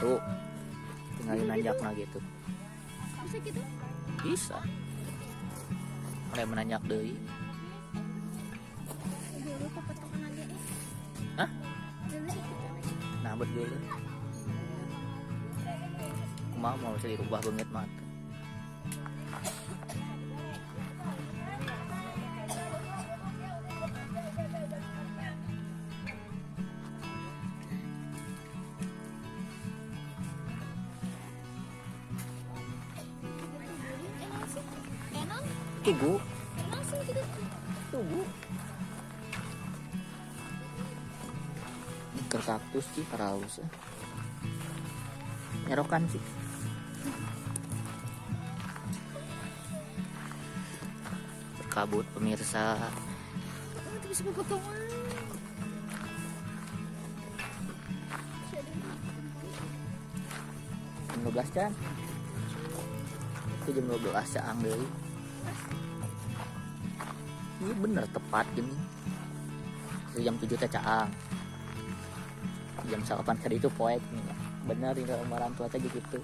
Tuh. Tinggalin nanjakna gitu. Bisa gitu? Bisa. Mulai menanjak deui. Dulu potongan lagi eh. Hah? Dulu potongan lagi. Nah, betul. Kumaha mau bisa dirubah beungit mah tuh. Enak, Tugu, enak sih gitu. Tugu. Ke kaktus sih halus. Nyerokan sih. Berkabut pemirsa. Oh, itu bisa potongan. Jam 12 kan? Itu jam 12 caang deui. Iya bener tepat gini. Itu jam 7 teh caang. Jam 8 tadi itu poek nih. Bener ini orang tua teh gitu.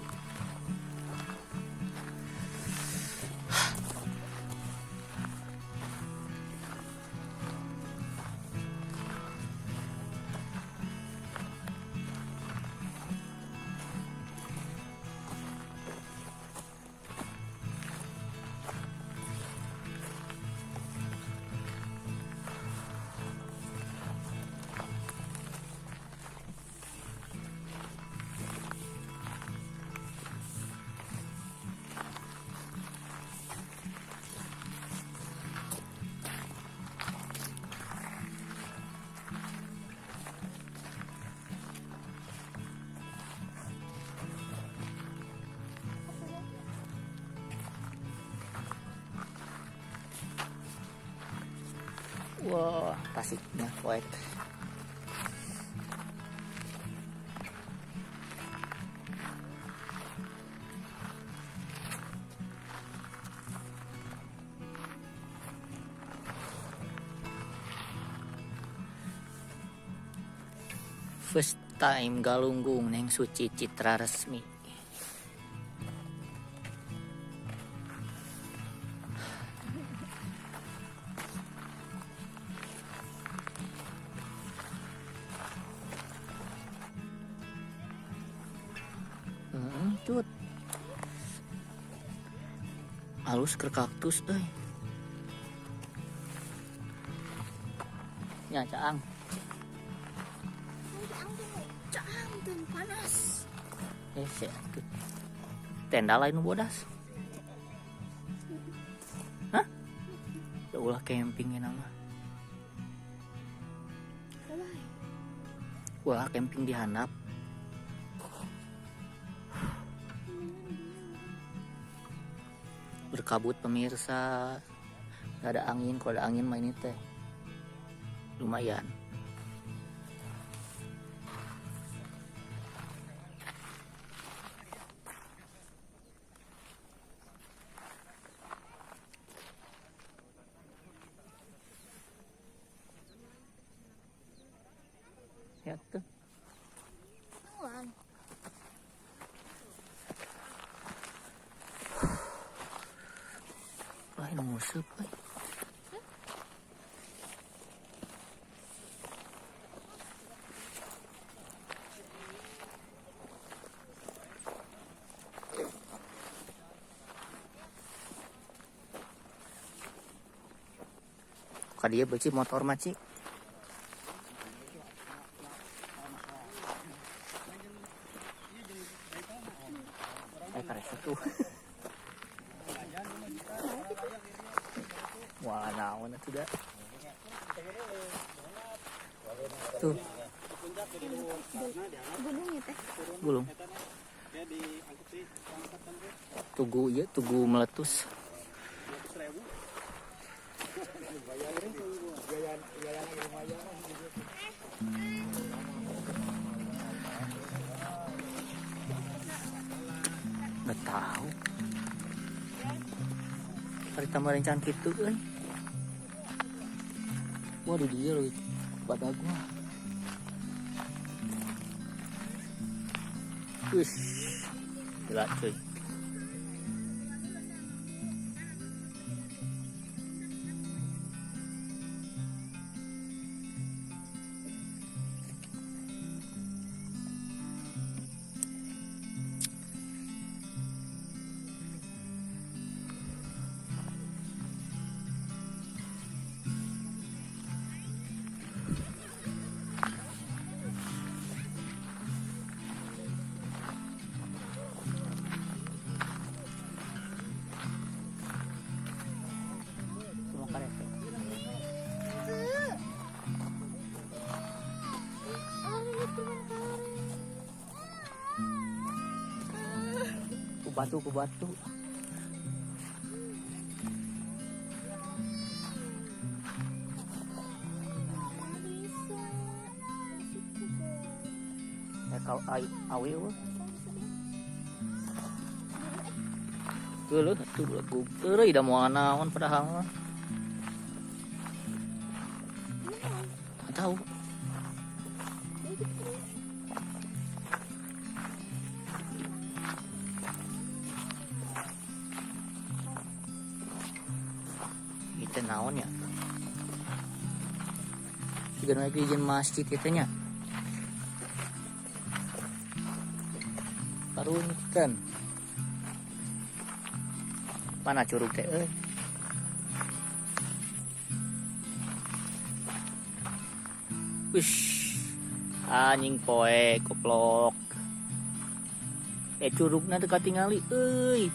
Wah, tasiknya poek. First time Galunggung Neng Suci Citra Resmi. Cut. Halus ke kaktus euy. Nya caang. Caang tuh panas. Eh, sih atuh. Tenda lain nu bodas. Hah? Ya ulah camping ya nama. Ulah camping di handap. Berkabut pemirsa. Gak ada angin, kalau ada angin mah ini teh lumayan. Ya tuh. Nuan. Wah, ini nguseup euy. Ka dieu beuci motor mah, Ci. Eh, karesep tuh. Wah, naon atuh da. Tuh. Gunung ya teh. Gulung. Tugu ieu, tugu meletus. Nggak tahu. Hari tambah rencana gitu euy. Waduh dia loh pada gua. Wih, gila cuy. Ku batu. Ya kau awi we. Geuleuh atuh belegug. Euy da moal naon padahal mah. Nggak tahu. Itu naon ya? Siga nu izin masjid kitu nya. Karunten. Mana curug teh euy? Wish. Anjing poe koplok. Curugna teu katingali euy.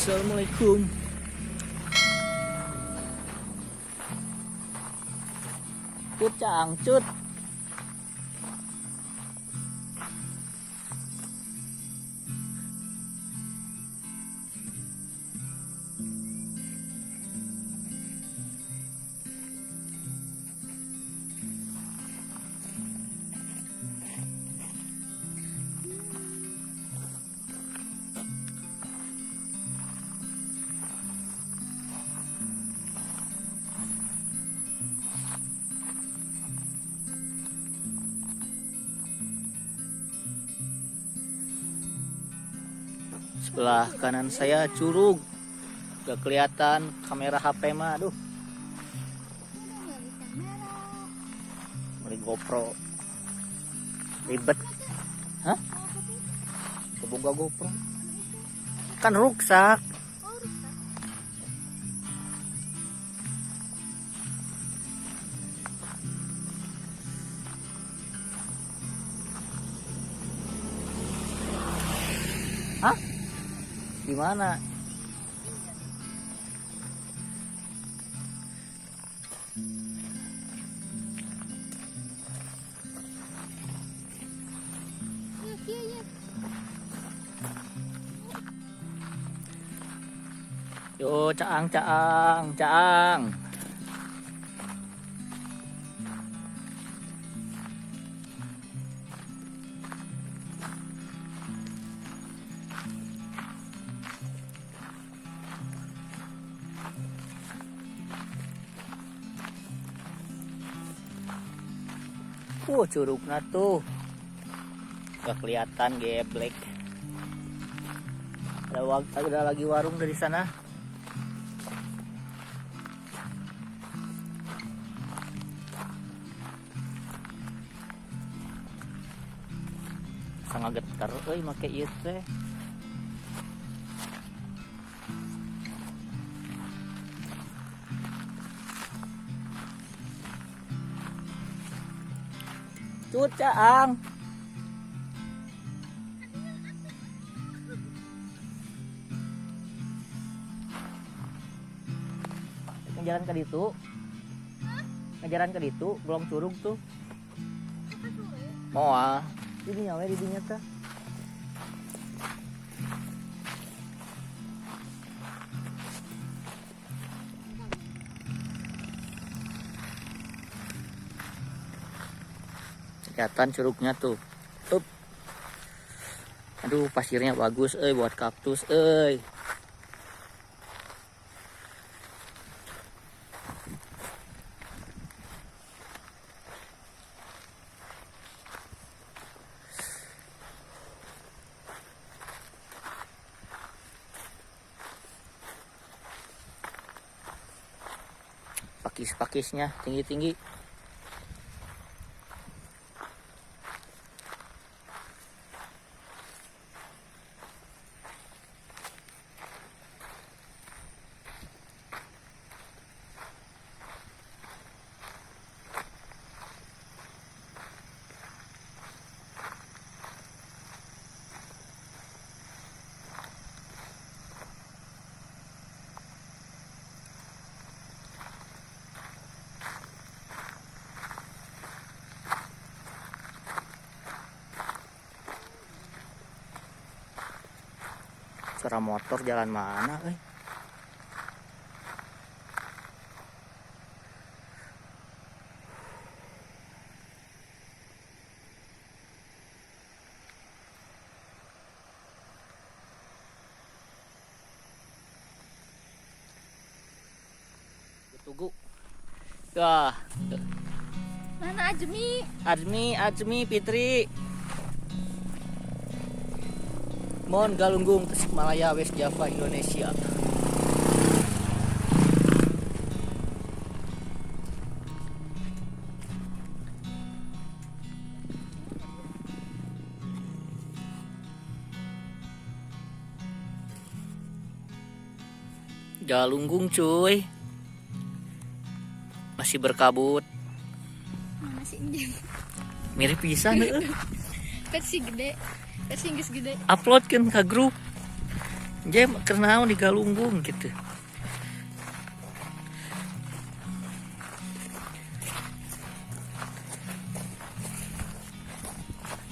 Assalamualaikum. Cut caang cut. Sebelah kanan saya curug, gak kelihatan kamera HP mah, aduh. Beli GoPro, ribet. Hah? Kebuka GoPro? Kan rusak. Hah? Di mana? Yo, caang, caang, caang. Curugna tuh gak kelihatan, geblek. Ada lagi warung dari sana. Sangat getar euy make ieu teh. Cut caang. Ngejalan ke ditu. Ngejalan ke ditu, belum curug tuh. Moal. Ini nyawe di dinya teh. Kelihatan curugnya tuh. Up. Aduh, pasirnya bagus euy buat kaktus euy. Pakis-pakisnya tinggi-tinggi. Suara motor jalan mana, eh? Tugu. Wah. Mana Azmi? Azmi, Azmi, Fitri. Mon Galunggung, Tasikmalaya, West Java, Indonesia. Galunggung cuy. Masih berkabut. Mana sih anjing? Mirip pisan heueuh. Versi gede. Versi geus gede. Upload kan ke grup. Jem keur naon di Galunggung gitu.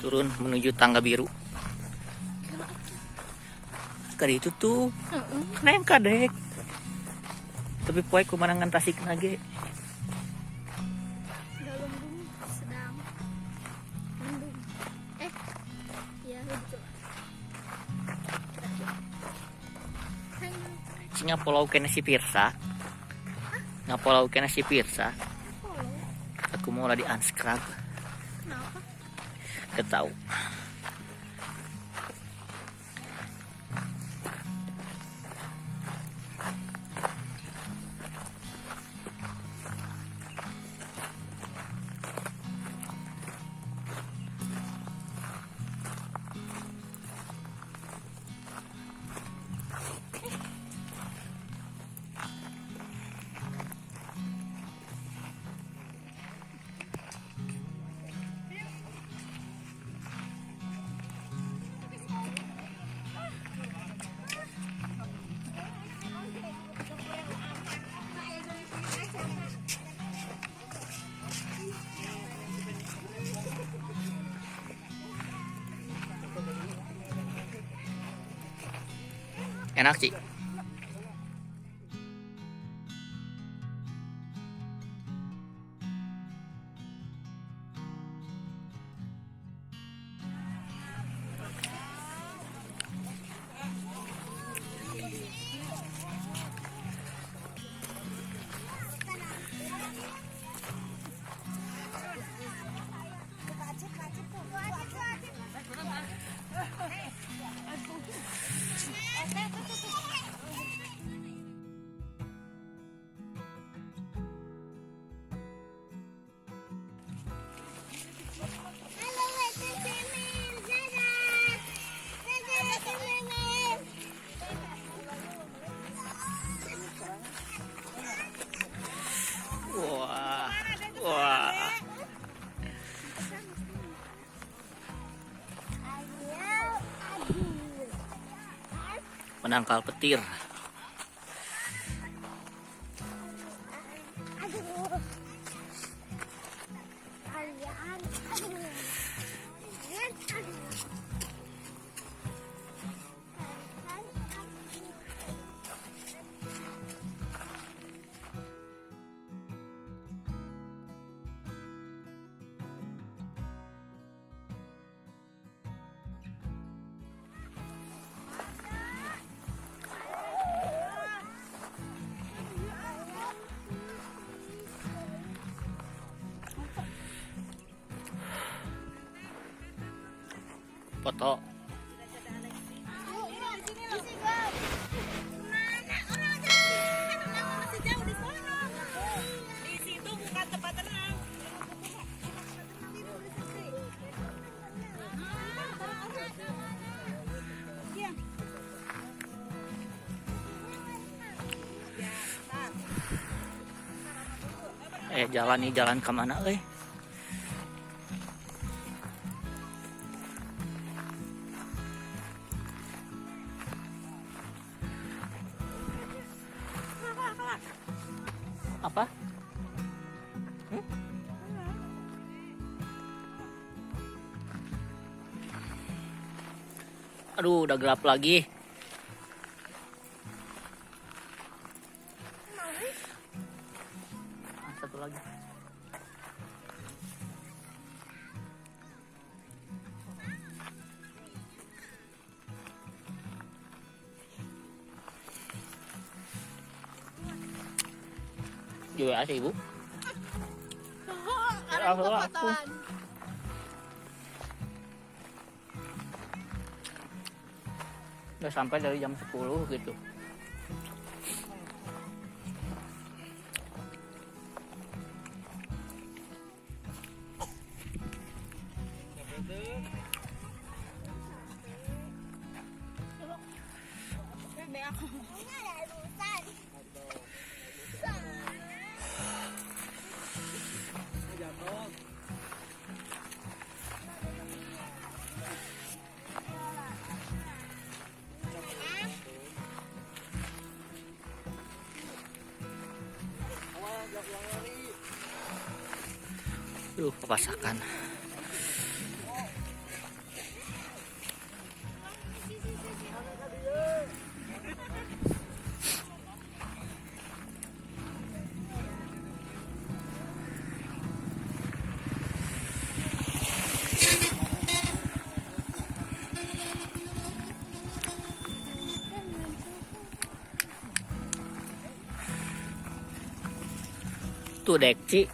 Turun menuju tangga biru. Kali itu tuh. Heeh. Neng kadek. Tapi poe kumanangan Tasik nage. Galunggung sedang mendung. Ya begitu. Si ngapolau kene si Pirsa. Ngapolau kene si Pirsa. Aku mau lah di unscrub. Kenapa? Ketau. Enak sih. Wah, wah. Menangkal petir. Foto. Masih jauh di sana. Di situ bukan tempat tenang. Jalan nih, jalan kemana euy? Apa? Hmm? Aduh, udah gelap lagi. Satu lagi. Juga sih, Ibu. Aku. Udah sampai dari jam 10 gitu. Duh, kepasakan. Tuh dekci.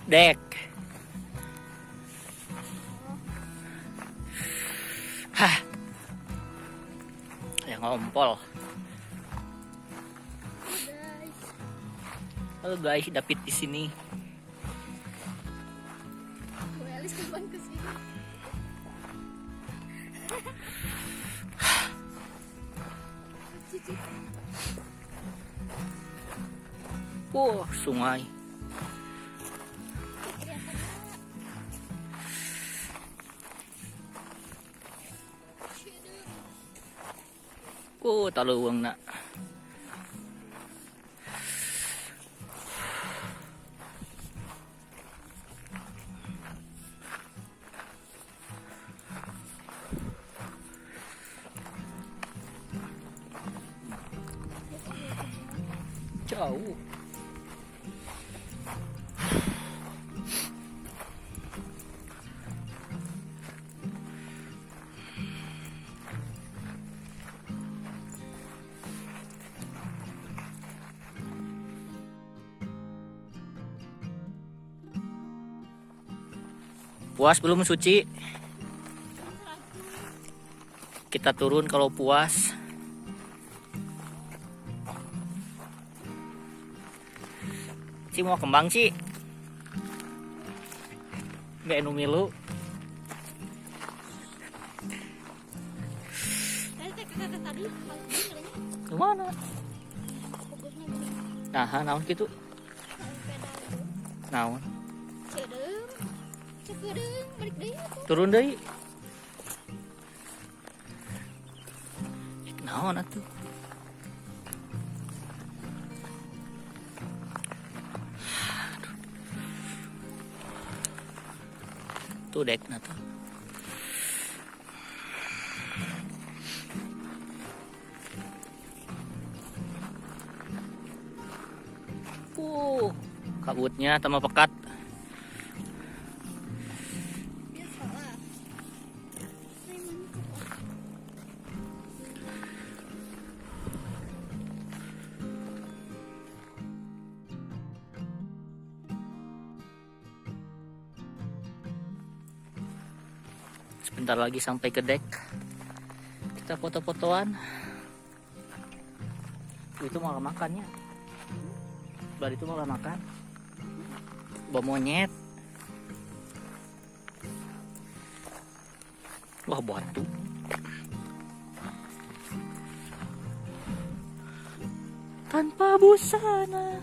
Dek. Hah. Ya ngompol. Halo guys, David di sini. Welis kapan kesini? Wah, sungai. Oh, taluwang na. Jauh. Puas belum Suci? Kita turun kalau puas. Ci mau kembang Ci? Nggak enu milu. Gimana? Nah, naon gitu? Naon? Turun deui. Naon atuh? Tuh dekna tuh. Kabutnya tambah pekat. Sebentar lagi sampai ke dek. Kita foto-fotoan. Itu malah makannya. Bar itu malah makan. Bawa monyet. Wah, batu. Tanpa busana.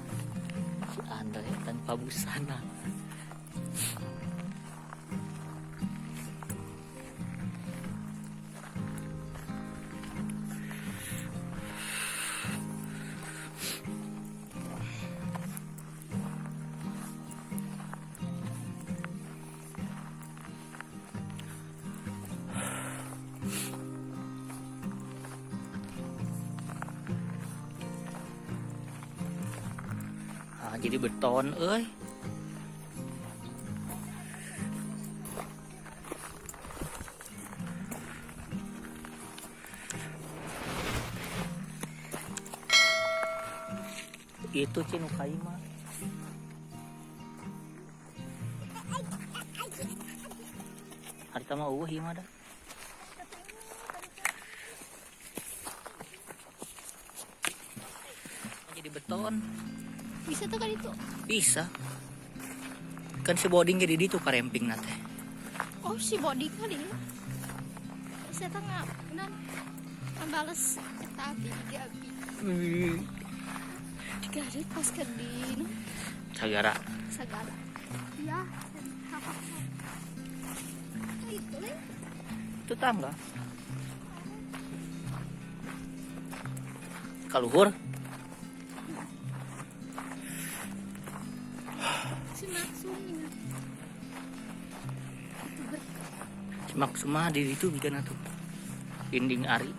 Si Andre tanpa busana. Jadi beton euy. Itu cinu kai mah. Harita mah eueuh ieu mah da. Jadi beton. Bisa tuh kan itu? Bisa. Kan si boding jadi itu karemping nate. Oh, si boding kali ya. Saya tuh nggak nan bales eta abi abi. Digarit pas ke di Sagara. Sagara. Ya, itu le. Itu tangga. Kaluhur. Maksuma di itu bikin atuh dinding ari.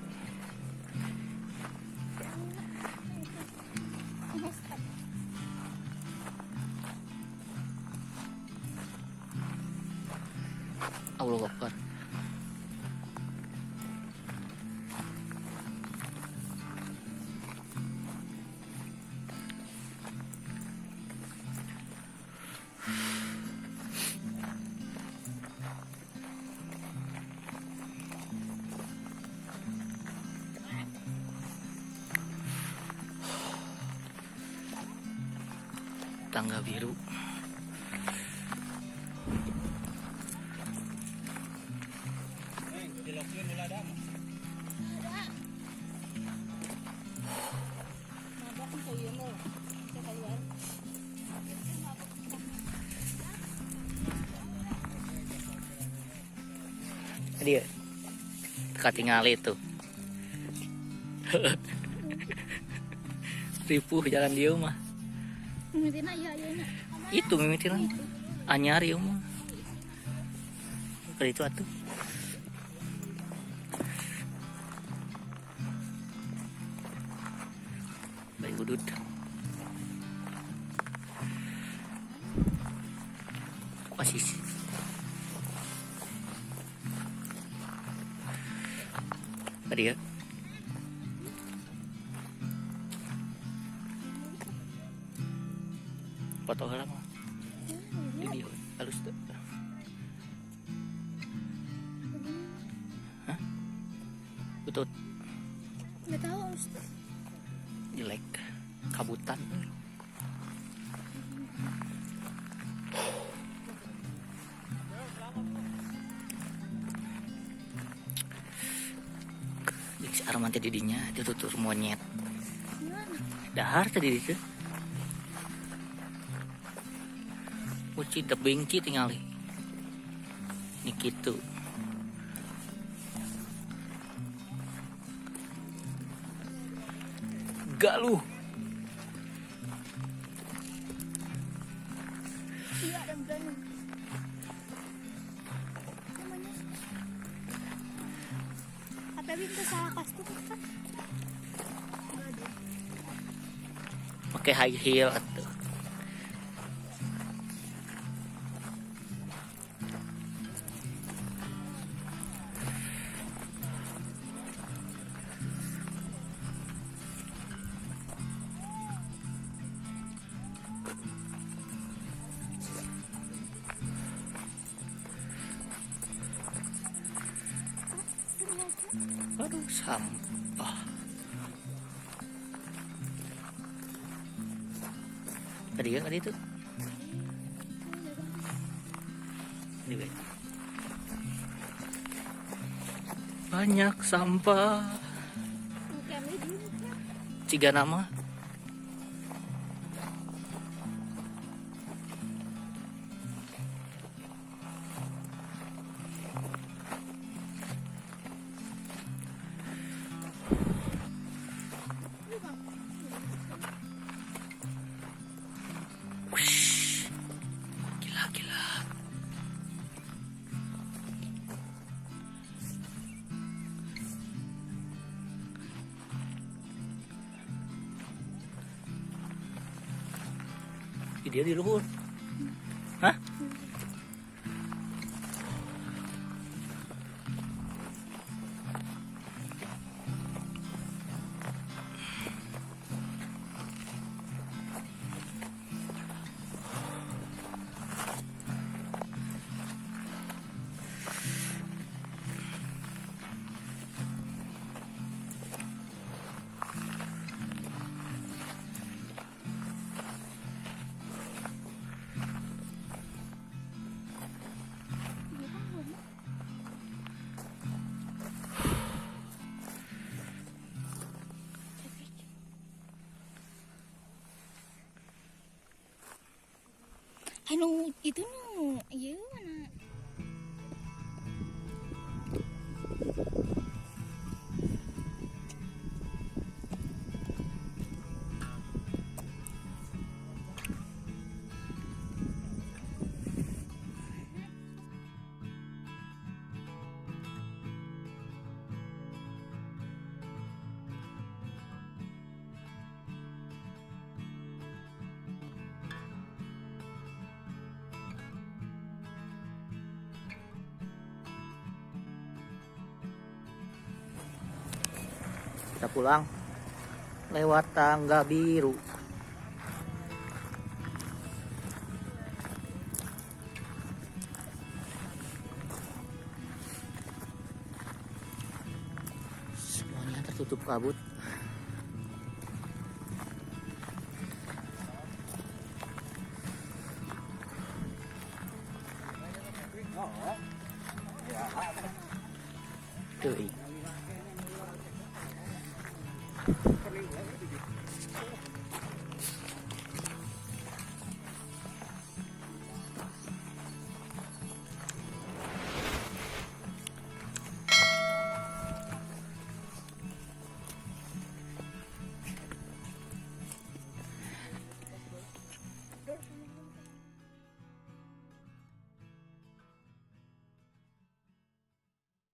Allah Akbar. Tangga biru. Dia katingali itu. Ripuh jalan dia mah. Mimitina iya iya. Itu mimitina. Anyar ieu mah. Keur itu atuh. Baik udud. Posisi. Tadi ya. Foto heula mah. Di dieu halus teu. Hah? Butut. Enggak tahu halus teu. Jelek. Kabutan. Jadi si Arman teh didinya itu tutur monyet. Dahar tadi itu. Uci tebing ci tingali. Ini kitu. Galuh. Iya, ada berani. Namanya. Apa itu salah kostum kan? Pakai high heel atuh. Aduh, sampah. Tadi kan tadi itu. Ini we. Banyak sampah. Ciga nama. Wush. Gila, gila. Dia di luhur. Hah? Anu itu nu ieu mana? Kita pulang lewat tangga biru. Semuanya tertutup kabut. Tuh.